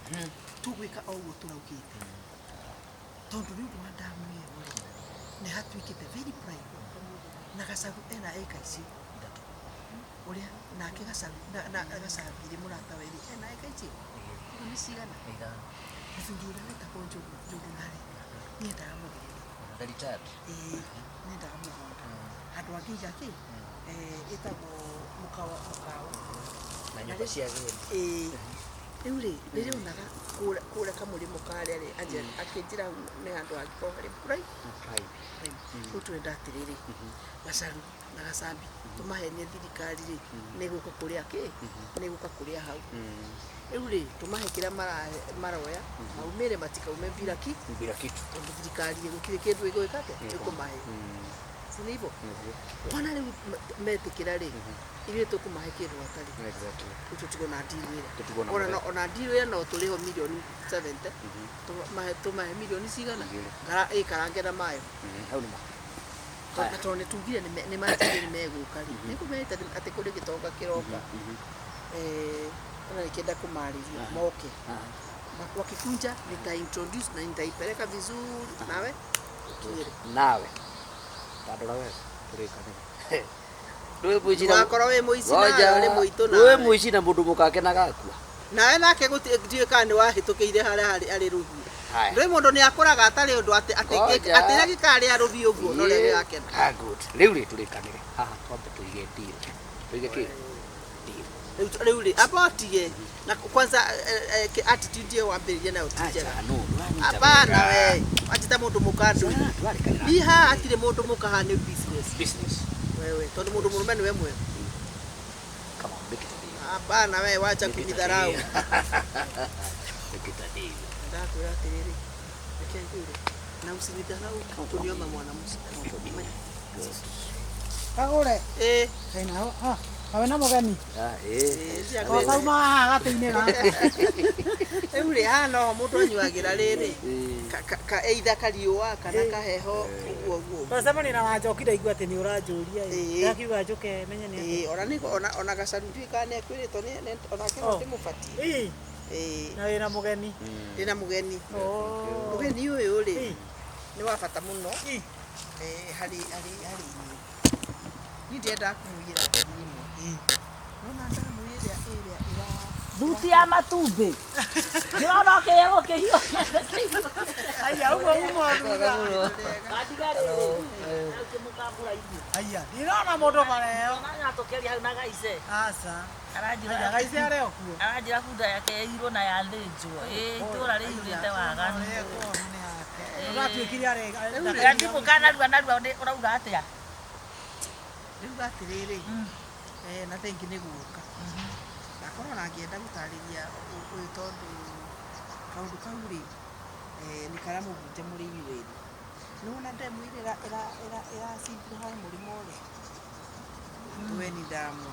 Tũgwĩka o ũguo tũraugĩte, tondũ nĩ ũndũ wa ndamu ĩyo rĩ, nĩ hatuĩkĩte very prime. Na Gacagu ena ĩka icio 3. Ũrĩa nake Gacagu na Gacambi rĩ, mũrata we rĩ, ena ĩka icio ũguo nĩ cigana? 5. Mũthuri ũrĩa wĩtagwo Njũgũna rĩ, nĩendaga mũgũnda. The retired. Ĩĩ, nĩendaga mũgũnda handũ angĩiga kĩ ĩtagwo mũkawa mũkawa. Na nyũmba cia ageni. Ĩĩ, rĩu rĩ, rĩrĩa onaga kũrĩa kamũrĩmo karĩa rĩ, akĩnjĩra hau nĩ handũ hangĩkorwo harĩ prime. Prime. Prime. Rĩu tũrenda atĩrĩrĩ, Gacaru na Gacambi tũmahenie thirikari rĩ, nĩ gũka kũrĩa kĩ, nĩ gũka kũrĩa hau. Rĩu rĩ, tũmahe kĩrĩa maroya maumĩre, matikaume bila ki Bila kitu. Tondũ thirikari rĩ, gũtirĩ kĩndũ ĩgwĩka atĩa, ĩkũmahe, si nĩ hivyo? Kwana rĩu metĩkĩra rĩ, ithuĩ tũkũmahe kĩndũ hatarĩ. Rĩu tũtigwo na deal ĩrĩa. Tũtigwo na ona mũthenya. Ona deal ĩrĩa no tũrĩho mirioni 70, tũmahe mirioni cigana? 2. Ĩkarange na mayo. Hau nĩ ma. Na tondũ nĩ tugire nĩ manjire nĩ megũka rĩ, nĩ kũmerĩte atĩ kũrĩ gĩtonga kĩroka. Ona nĩkĩenda kũmarĩria moke. Wakikunja nita introduce na nitaipeleka vizuri nawe ukinyĩre. Nawe. Tandora wega. Tũrĩkanĩre. Ndũĩ mũici na Wakorwo wĩ mũici nawe Ngoja. ũrĩ mũitũ Ndũĩ nawe. Mũici na mũndũ mũkake na gakua. Nawe nake ndiũĩ kana nĩ wahĩtũkĩire harĩa harĩ arĩ rũhiũ. Haya. Ndũĩ mũndũ nĩ akũraga atarĩ ũndũ atĩ atĩ Ngoja. atĩ rĩrĩa gĩkarĩa rũhiũ ũguo no rĩo gĩgakena. Ah, good. Rĩu rĩ, tũrĩkanĩre. Haha twambe tũige deal. Tũige kĩ? Deal. Rĩu rĩ, amba ũtige na kwanza attitude ĩyo wambĩrĩria nayo ti njega. Acha, no, ndũranyita Hapana. wega. We wanjĩta mũndũ mũka ndũĩ. Ndwarĩkanĩra. Niĩ haha hatirĩ mũndũ mũka, haha nĩ business. Business. Wewe tondũ mũndũ mũrũme nĩwe mwega. Come on, make it a deal. Hapana, we wacha Make it a kunidharau. deal. Make it a deal. Ndakwĩra atĩrĩrĩ, reke ngwĩre na usinidharau kuniona mwanamke. Good. Kagũre. Eh. Ena ha kawe na mũgeni. Ah, eh. Cia Kauma haha gatĩ-inĩ gaka. Rĩu rĩ, haha noho mũndũ anyuagĩra rĩrĩ ka either kariũa kana kaheho, ũguo ũguo. Twacemania na Wanjoki, ndaigua atĩ nĩ ũranjũria ĩ. Ĩĩ. Ndakiuga njũke menye nĩ atĩa. Ĩĩ, ona nĩ ona Gacaru ndiũĩ kana nĩ ekwĩrĩtwo onake no Oh. ndĩmũbatie. Ĩ, Ĩĩ. na wĩna mũgeni. Ndĩna mũgeni. Oh. Mũgeni ũyũ rĩ, Ĩ. nĩ wa bata mũno Ĩ. harĩ inyuĩ. Niĩ ndiendaga kũmũiyĩra thiri ĩmwe. Nona ndamu ĩrĩa ĩrĩa ĩra Thuti ya matumbĩ ndĩrona ũkĩrĩa gũkĩhiũ. Aya, ũguo uma thutha. Kandiga rĩrĩ ũkĩmũkambũra irio. Aya, ndirona mũndũ bara ĩyo. Ona tũkĩaria hau na Gaice. Aca. Aranjĩra Aya, Gaice arĩ o kuo. Aranjĩra bunda yake ĩirwo na yathĩnjwo. Ĩ itũra rĩiyũrĩte waganu. Ũratuĩkire arĩ. Ndimũka narua narua ũrauga atĩa? Rĩu atĩrĩrĩ, na thengi nĩ gũka ndakorwo na ngĩenda gũtarĩria ũyũ, tondũ kaũndũ kau rĩ, nĩ karamũhutia mũrĩ inyuĩ erĩ. Nĩwona ndemu ĩrĩa ĩracimbirwo harĩa mũrĩmo rĩ, Tueni ndamu,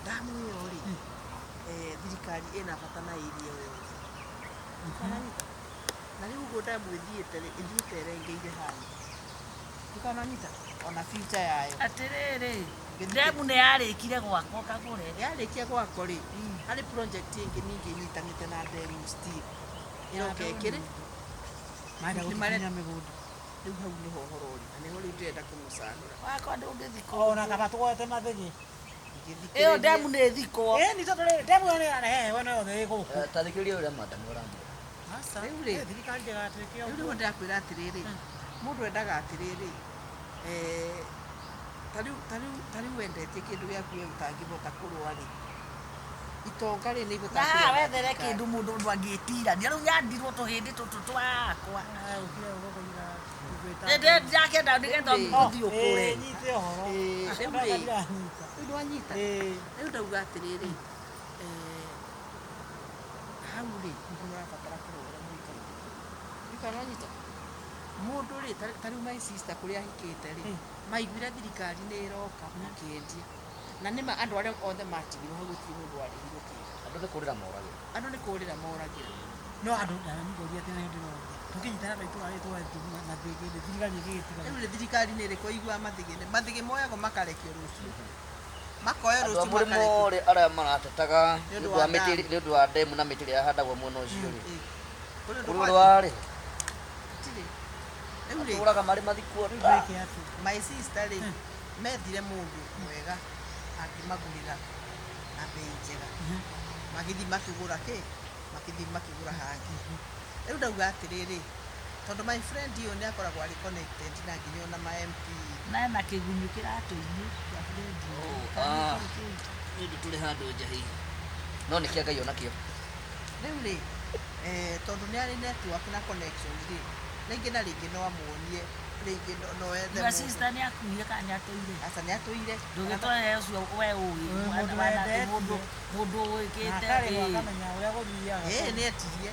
ndamu ĩyo rĩ, thirikari ĩna bata na area ĩyo yothe. Ũkananyita? Na rĩu ũguo ndamu ĩthiĩte rĩ, ĩthiĩte ĩrengeire harĩa, ũkananyita ona future yayo. Atĩrĩrĩ, ndemu nĩ yarĩkire gwakwo, Kagũre? Yarĩkia gwakwo rĩ, harĩ project ĩngĩ ningĩ ĩnyitanĩte na ndemu still ĩroka ĩkĩrĩ Marenda Nĩ marenda- gũtunya mĩgũnda. Rĩu hau nĩho ũhoro ũrĩ na nĩho rĩu ndĩrenda kũmũcanũra. Wakwa ndũngĩthikwo. Ona kaba tũgoete mathĩgĩ. Ĩyo ndemu nĩ ĩthikwo. Ĩ, nĩ tondũ rĩrĩ, ndemu ĩyo nĩ ĩrarehe heho yothe ĩ gũkũ. Ta thikĩrĩria ũrĩa madam ũramwĩra. Aca. Rĩu rĩ. Ĩ, thirikari ndĩgatuĩke Rĩu ũguo. nĩho ndĩrakwĩra atĩrĩrĩ, mũndũ endaga atĩrĩrĩ, tarĩu wendetie kĩndũ gĩaku we ũtangĩhota kũrũa rĩ, itonga rĩ nĩ Na ihotaga haha kũrũa na wethere thirikari. kĩndũ mũndũ ũndũ angĩtirania rĩu nyandirwo tũhĩndĩ tũtũ twakwa. Aya, ũkire ũguo kũira Ndĩrakĩenda nĩgetha Rĩu rĩ. ũthiĩ ũkũre. Ĩ, nyite ũhoro. Ĩ, rĩu rĩ. Ndiranyita. Rĩu nĩwanyita. Ĩ. Rĩu ndauga atĩrĩrĩ, hau rĩ nĩho mũrabatara kũrũa mũikare nĩwanyita mũndũ rĩ, ta rĩu my sister kũrĩa ahikĩte rĩ, maiguire thirikari nĩ ĩroka makĩendia, na nĩma andũ arĩa othe matigirwo hau gũtirĩ mũndũ warĩhirwo kĩndũ. Andũ nĩ kũrĩra moragĩra. Andũ nĩ kũrĩra moragĩra. No andũ ngũria atĩ nĩ ndĩroria. Tũkĩnyitana na itũra rĩrĩ tuoe mathĩgĩ, thirikari ĩgĩgĩtiga. Rĩu rĩ, thirikari nĩ ĩrĩkũ ĩiguaga mathĩgĩ? Mathĩgĩ moyagwo makarekio rũciũ. Makoya Andũ a rũciũ mũrĩmo makareke. rĩ arĩa maratetaga Nĩ nĩ ũndũ ũndũ wa wa mĩtĩ dam. nĩ ũndũ wa ndemu na mĩtĩ ĩrĩa yahandagwo mwena ũcio rĩ. Ĩ. Kũrĩ ũndũ Kũrĩ ũndũ gwathiĩ? warĩ. Gũtirĩ. Rĩu rĩ, Matũraga marĩ mathikwo Rĩu ta. gwĩke atĩa? My sister rĩ, methire mũndũ mwega angĩmagũrĩra na bei njega. Magĩthiĩ makĩgũra kĩ? Magĩthiĩ makĩgũra hangĩ. Rĩu ndauga atĩrĩrĩ, tondũ my friend ũyũ nĩ akoragwo arĩ connected na nginya ona ma MP. Na ena kĩgunyũ kĩratũ-inĩ kĩa friend. Ah. Nĩ ũndũ tũrĩ handũ nja hihi. No nĩ kĩa Ngai onakĩo. Rĩu rĩ, tondũ nĩ arĩ network na connection rĩ, rĩngĩ na rĩngĩ no amuonie, rĩngĩ no ethe Your mũndũ. sister nĩ akuire kana nĩ atũire? Aca nĩ atũire. Ndũgĩtware ũcio we ũĩ Ũyũ mũndũ mũndũ wendetie. mũndũ Na ũĩkĩte akarĩhwo ĩ. akamenya ũrĩa gũthiaga. Ĩĩ nĩ etirie.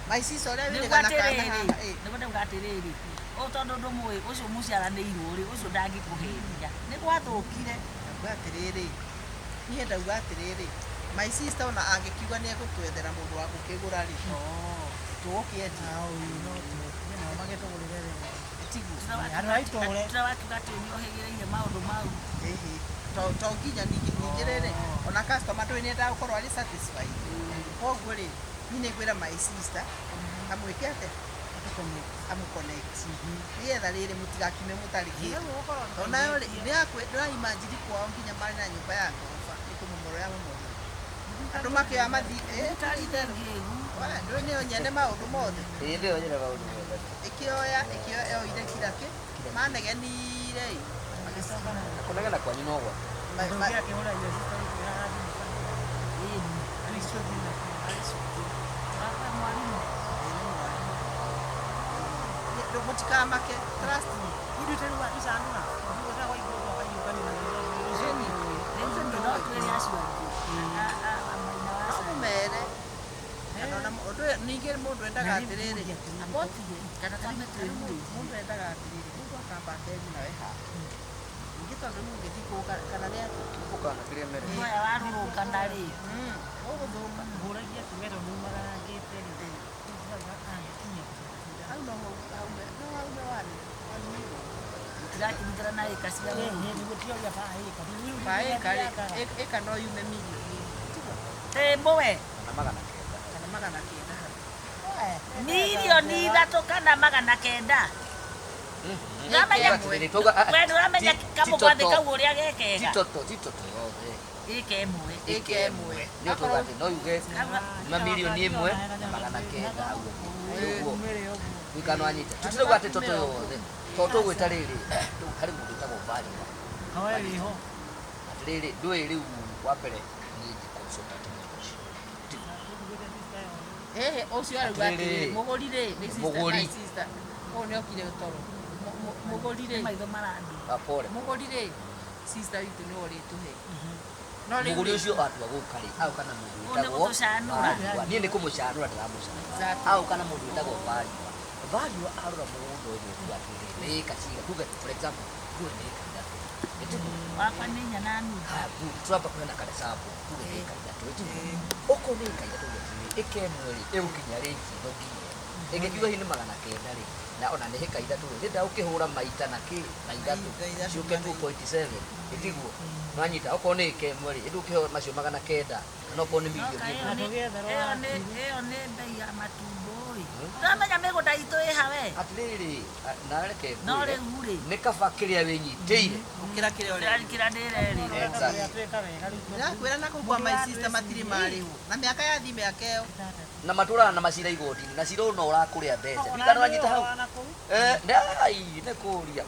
My sister ũrĩa Nĩguo wĩrĩga na kana atĩrĩrĩ, haha, ĩ. nĩguo ndauga atĩrĩrĩ, ũyũ tondũ ndũmũĩ ũcio mũciaranĩirwo rĩ, ũcio ndangĩkũhenia. Nĩ gwathũkire. Ndauga atĩrĩrĩ, niĩ ndauga atĩrĩrĩ, my sister ona angĩkiuga nĩ egũtwethera mũndũ wa gũkĩgũra rĩ, tũgũkĩendia. Ah, ũyũ no tũkue nao magĩtũgũrĩre wega. Tiguo. Andũ a itũũra. Tũrĩa wakiuga atĩ nĩ ũhĩgĩrĩire maũndũ mau. Ĩhĩ. To nginya ningĩ rĩrĩ, ona customer ndũĩ nĩ endaga gũkorwo arĩ satisfied. Koguo rĩ, niĩ nĩ ngwĩra my sister amwĩke atĩa? Amũ-connect. Nĩgetha rĩrĩ mũtigakiume mũtarĩ kĩndũ. Tondũ nayo rĩ, nĩ imagine kwao nginya marĩ na nyũmba ya ngoroba nĩ kũmomorwo ya momorwo. Andũ makĩoya mathi Ũtarĩ ngĩgu. ndũĩ nĩyo nyene maũndũ mothe. Ĩĩ nĩyo nyene maũndũ mothe. Ĩkĩoya ĩkĩoya yoire kira kĩ manegenire ĩ. Na kũnegena kwanyu no gwa. Akĩhũra your sister ũkĩoya thimũ kana Ĩni. arĩ cukuru. Arĩ cukuru. Wakwa mwarimũ. Ĩĩ nĩ mwarimũ. Mũtikamake, trust me. Ithuĩ tũrĩ watucanũra. Ũguo twaigua twakaiũkania na Ĩni. Rĩu no twĩre acio angĩ. A maina wa No Sara. mũmere. Kana ona ũndũ ũyũ ningĩ mũndũ endaga atĩrĩrĩ, Abotige kana twambe twĩrute. Mũndũ endaga atĩrĩrĩ, mũndũ akamba akeguna we hake. Ningĩ tondũ rĩu ũngĩthiĩ kũu kana nĩ atĩ Ũkana kĩrĩa mere. Guoya warũrũngana rĩ. Ũgũthũka. Hũragia atĩ we tondũ umagarangĩte rĩ. Rĩu ndĩrauga angĩkinyia Hau no haume no haume one one million. Tũtirakĩnyitana na ĩka cia Ĩĩ mũndũ. nĩguo tioria ba ĩka. Ba ĩka rĩ, ĩka no yume mirioni ĩmwe. Tiguo? Ĩmwe. Kana 900. Kana 900 hau. 3 million kana 900. Ndũramenya Atĩrĩrĩ, twauga, ah, we ndũramenya kamũgwathĩ kau ũrĩa gekega. Ti toto, ti toto yothe. Ĩka ĩmwe. Ĩka ĩmwe. Nĩ ũtauga atĩ no yuge ma 1,900,000 hau ũguo. Wikano anyita. Tũtirauga atĩ toto yothe. Tondũ tũgwĩta rĩrĩ, rĩu harĩ mũndũ wĩtagwo Value. Hawe wĩho. Atĩrĩrĩ, ndũĩ rĩu wa mbere niĩ ndi consultant mwena ũcio. Ĩhĩ, ũcio arauga Atĩrĩrĩ. atĩrĩrĩ, mũgũri rĩ, nĩ sister, Mũgũri. my sister. Ũyũ nĩ okire toro. Mũgũri rĩ, Maitho marandu. Ah, pole. Mũgũri rĩ, sister witũ nĩwe ũrĩtũhe. No rĩu Mũgũri rĩ, ũcio atua gũka rĩ, aũka na mũndũ Ũyũ nĩ wĩtagwo gũtũcanũra. Value. Niĩ nĩ kũmũcanũra ndĩramũcanũra. Exactly. Aũka na mũndũ wĩtagwo Value. Value arora mũgũnda ũyũ ekuga atĩrĩrĩ, nĩ ĩka ciga, tuge for example, tuge nĩ ĩka 3. Ĩtiguo? Wakwa nĩ 4.5. Haya, good. Turamba kũheana karesample, tuge nĩ ĩka 3, ĩtiguo? Okorwo nĩ ĩka 3 tuge atĩrĩrĩ, ĩka ĩmwe rĩ, ĩgũkinya rĩngi ĩno nginya ĩno. Ĩngĩkiuga hihi nĩ 900 rĩ, na ona nĩ ĩka 3 rĩ, rĩnda ũkĩhũra maita na kĩ na ithatũ Maita ithatũ ciũke mana 2.7, ĩtiguo? Nwanyita, okorwo nĩ ĩka ĩmwe rĩ, ĩndĩ ũkĩheo macio 900, kana okorwo nĩ mirioni Ĩyo ĩmwe. nĩ bei ya matumbo ĩ. Ndũramenya mĩgũnda itũ ĩ hawe. Atĩrĩrĩ, na reke No ngwĩre, rĩu rĩ, nĩ kaba kĩrĩa wĩnyitĩire. Gũkĩra kĩrĩa ũrenda. kĩrĩa ndĩrerĩ. Exactly. Ndĩrakwĩra na kũu kwa my sister matirĩ marĩhwo. Na mĩaka yathi mĩaka ĩyo. Na matũraga na macira igoti-inĩ, na cira ũyũ no ũrakũrĩa mbeca. Ndikana wanyita hau. Eh, ndai nĩ kũria.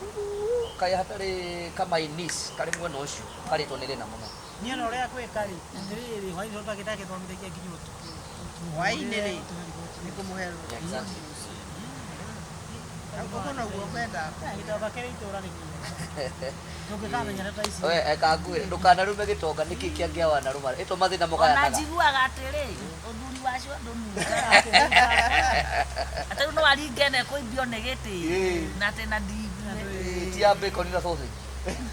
Kaĩ hatarĩ kamainis karĩ mwena ũcio karĩtwo nĩ thĩna mũno. Niĩ ona ũrĩa gwĩka rĩ, atĩrĩrĩ, hwaĩ-inĩ tondũ ndagĩthomithagia nginya ũtukũ. Hwaĩ-inĩ rĩ, nĩ kũmũhe Exactly. Ũguo noguo ngwendaga. Gĩtonga kĩrĩ itũũra nĩ kĩega. Tũngĩkamenyera ta ici. We eka ngwĩre ndũkanarume gĩtonga nĩkĩ kĩangĩa wanarũma ĩto mathĩna Ona mũgayanaga. njiguaga atĩrĩ, ũthuri wacio ndũnungaga. Atĩ rĩu no aringe na ekũimbio nĩ gĩtĩ. Ĩĩ. Na atĩ na ndingue. Ĩĩ, ti ya bacon na sausage.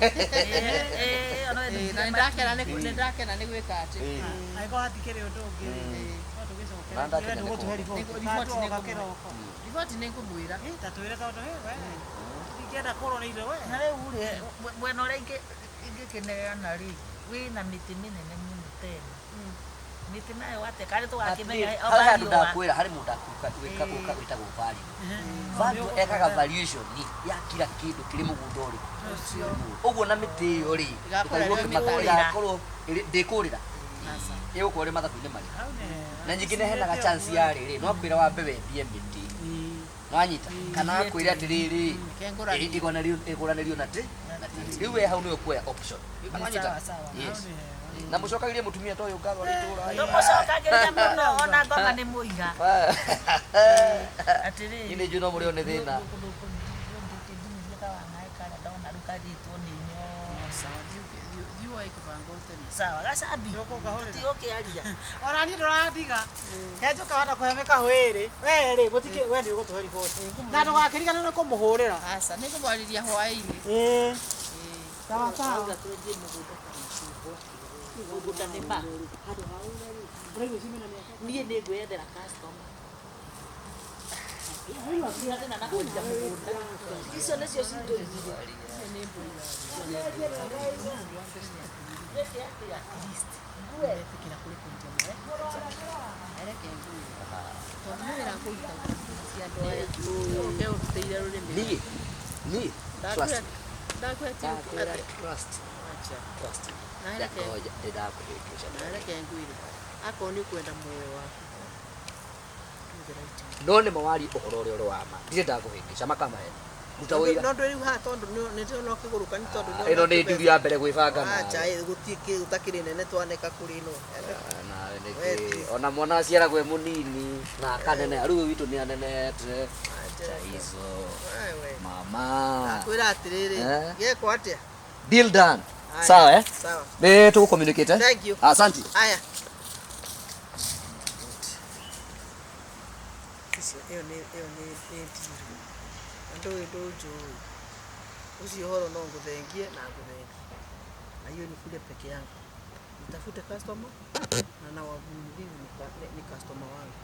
Ĩĩ, ona we Ĩĩ, na ndũngire nĩ ndakena nĩ ndakena nĩ gwĩka atĩ. Angĩkorwo hatikĩrĩ ũndũ ũngĩ rĩ, no tũgĩcoke. Na ndakena nĩ Tũgũtũhe kũũra. riboti. Riboti nĩ Tuoka ngũmũhe. kĩroko. Riboti nĩ ngũmwĩra. Ĩ, ta twĩre tondũ hĩ, we ndingĩenda kũrwo nĩ ithe we. Na rĩu rĩ, mwena ũrĩa ingĩkĩneana rĩ, Wĩna mĩtĩ mĩnene mũno tena. Mĩtĩ nayo atĩa karĩ tũgakĩmenya Harĩ handũ ndakwĩra harĩ mũndũ akuka wĩtagwo value. Value ekaga valuation ya kila kĩndũ kĩrĩ mũgũnda ũrĩkũ. Ũguo na mĩtĩ ĩyo rĩ, Ĩgakorwo ũkaigua ĩrĩ ũkĩmaka mĩkũrĩra. ĩgakorwo ndĩkũrĩra. Ĩgũkorwo ĩrĩ mathabu-inĩ marĩkũ. Na nyingĩ nĩ henaga chance ya rĩrĩ, no akwĩra wambe wendie mĩtĩ. Nwanyita kana akwĩre atĩrĩrĩ Reke ngũranĩrie. ĩgũranĩrio na tĩ na tĩri. Rĩu we hau nĩwe ũkuoya option. Nwanyita? Sawa, sawa. Yes. Na mũcokagĩrie mũtumia ta ũyũ ngatho arĩ itũũra. Tũmũcokagĩria mũno ona ngoma nĩ mũira. Atĩrĩrĩ. Niĩ nĩ njũĩ no mũrĩo nĩ thĩna. Sawa, thiĩ woe kĩbango ũteme. Sawa, gacambi. Ũka ũkahũrĩra. Tũtigũkĩaria. Ona niĩ ndũrandiga. Kenjũka wenda kũhe mĩkahũ ĩrĩ. We rĩ, mũtikĩ we nĩ ũgũtũhe riboti. Na ndũgakĩriganĩrwo nĩ kũmũhũrĩra. Aca, nĩngũmwarĩria hwaĩ-inĩ. Ĩĩ. Sawa sawa. Auga twenje mũgũnda ta macungwa. Mũgũnda nĩ ma. Niĩ nĩ ngwĩyethera customer. Hatirĩ na kwenja mũgũnda. Icio nĩcio cindũigire. Wĩke atĩa? At least. Ndetĩkĩra kũrĩ kwendia mawe. Reke ngwĩre. Tondũ nĩ wĩra kũruta cia andũ aya. Ũke ũrutĩire rũrĩmĩ. Niĩ niĩ trust Ndakwĩra ndakwĩra ti ndakwĩra atĩ trust acha. trust Na reke ngoja ndĩndakũhĩngĩca na reke ngwĩre. Akorwo nĩ ũkwenda muoyo waku. Do the right thing. no nĩ mawari ũhoro ũrĩa ũrĩ wa ma ndirĩ ndakũhĩngĩca makamahe ruta wĩira No ndwĩ rĩu haha tondũ nĩ ndĩrona ũkĩgũrũka nĩ tondũ nĩ ĩno nĩ nduru ya mbere gwĩbanga nawe. Acha, gũtirĩ kĩ gũtakĩrĩ nene twaneka kũrĩ ĩno. Nawe nĩkĩ We, ona mwana aciaragwo e mũnini na akaneneha rĩu witũ nĩ anenehete acha hizo Wewe. mama Ndakwĩra atĩrĩrĩ, Eh? gekwo atĩa? Deal done. Haya, Sawa eh? Sawa. Nĩ tũgũ-communicate eh? Thank you. Asante. Haya. Icio ĩyo nĩ ĩyo nĩ nĩ ndiru. Na ndũĩ ndũnjũĩ. Ũcio ũhoro no ngũthengie na ngũthengie. Na hiyo ni kule peke yangu. Nitafute customer na na wavumilivu ni, ni customer wangu.